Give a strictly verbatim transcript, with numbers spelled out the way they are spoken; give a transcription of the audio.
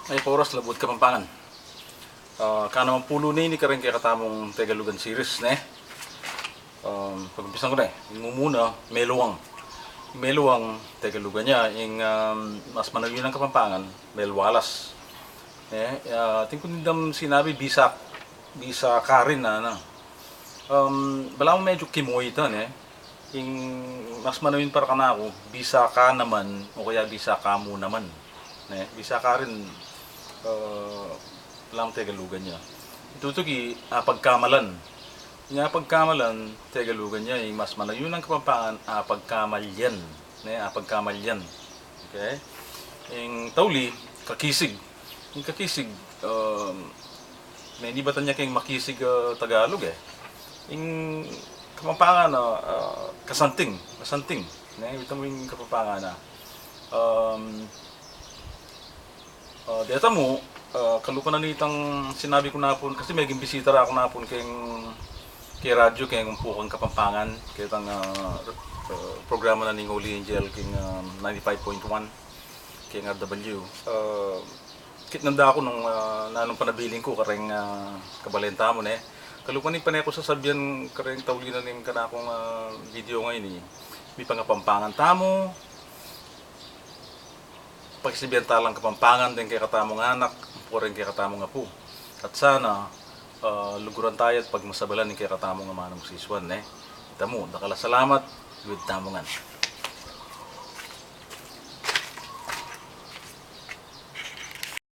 Mayap a oras, Labuad Kapampangan. Ah, kanaman pulu ne ini kareng kekatamung Tegalugan series, ne? Um, pagumpisan ku ne. Ing mumuna, meluang. Ing meluang, Tegalugan ya. Ing, um, mas manayun a Kapampangan, melualas. Ne? Ah, atin ku ne ding sinabi, bisa, bisa karin na, na. Um, balamu medyu kimuitan, ne? Ing mas manayun para kanaku, bisa ka naman, o kaya bisa ka mu naman. Ne? Bisa karin, ah, balamu Tegalugan ya. Itutuki, apagkamalan. Ing apagkamalan, Tegalugan ya, ing mas manayun a Kapampangan, apagkamalyan. Ne? Apagkamalyan. Okay? Ing tauli, kakisig. Ing kakisig, um, menibatan ya keng makisig, ah, Tagalog, e. Ing Kapampangan, ah, ah, kasanting, kasanting. Ne, ita mu ing Kapampangan na. Um, ah, deta mu, ah, kalupa na nitang sinabi ku napun, kasi meging bisita ra ku napun keng, keng radyu, keng Umpukang Kapampangan, ketang, ah, ah, programa na ning Holy Angel keng, ah, ninety-five point one, keng R W. Ah, kitnan da ku nung, ah, nanung panabilin ku kareng, ah, kabalen tamu, ne. Kalupa ning pane ku sasabian kareng tauli na ning kanakung, ah, video ngeni, e. Mipangapampangan tamu, pakisabian ta lang Kapampangan deng kekatamung anak, ampo kareng kekatamung apu. At sana, ah, luguran taya at pagmasabalan ing kekatamung amanung sisuan, ne. Ita mu, dakal a salamat, luid tamu ngan.